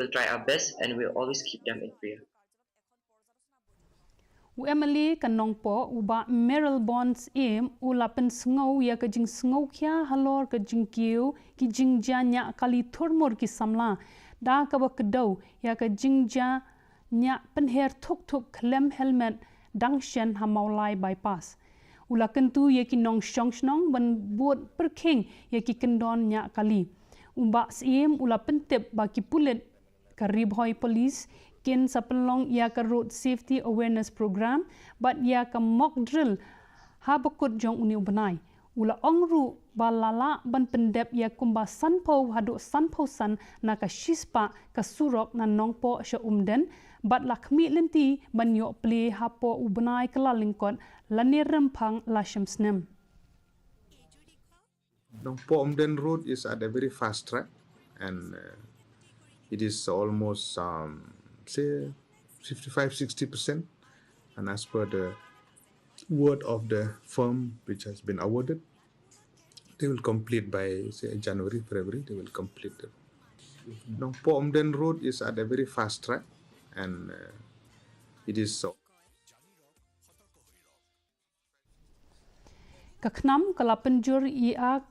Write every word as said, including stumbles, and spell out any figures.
We'll try our best and we'll always keep them in prayer. U M L A ka Nongpoh, u Bah Mayralborn Syiem, u la pynsngew ïa ka jingsngewkhia halor ka jingkiew ki jingjia ñiah kali thurmur ki samla, da kaba kdew ïa ka jingjia ñiah pynher thuk thuk khlem helmet dang shen ha Mawlai Bypass. U la kyntu ïa ki nongshong shnong ban bud pyrkhing ïa ki kyndon ñiah kali. U Bah Syiem u la pyntip ba ki pulit ka Ri Bhoi Police kin sa pynlong ïa ka Road Safety Awareness Program bad ïa ka mock drill ha bakut jong une u bnai. U la ong ruh ba la lah ban pyndep ïa kumba sanphew haduh sanphew san na ka shispah ka surok na Nongpoh sha Umden, bad la khmih lynti ban ïoh plie hapoh u bnai Kyllalyngkot lane Rymphang la shem snem. Nongpoh Umden Road is at a very fast track, and uh, it is almost, um, say, fifty-five, sixty percent. And as per the word of the firm which has been awarded, they will complete by, say, January, February, they will complete the Nongpoh Umden Road is at a very fast track, and uh, it is so. Ka KHNAM ka la pynjur ïa ka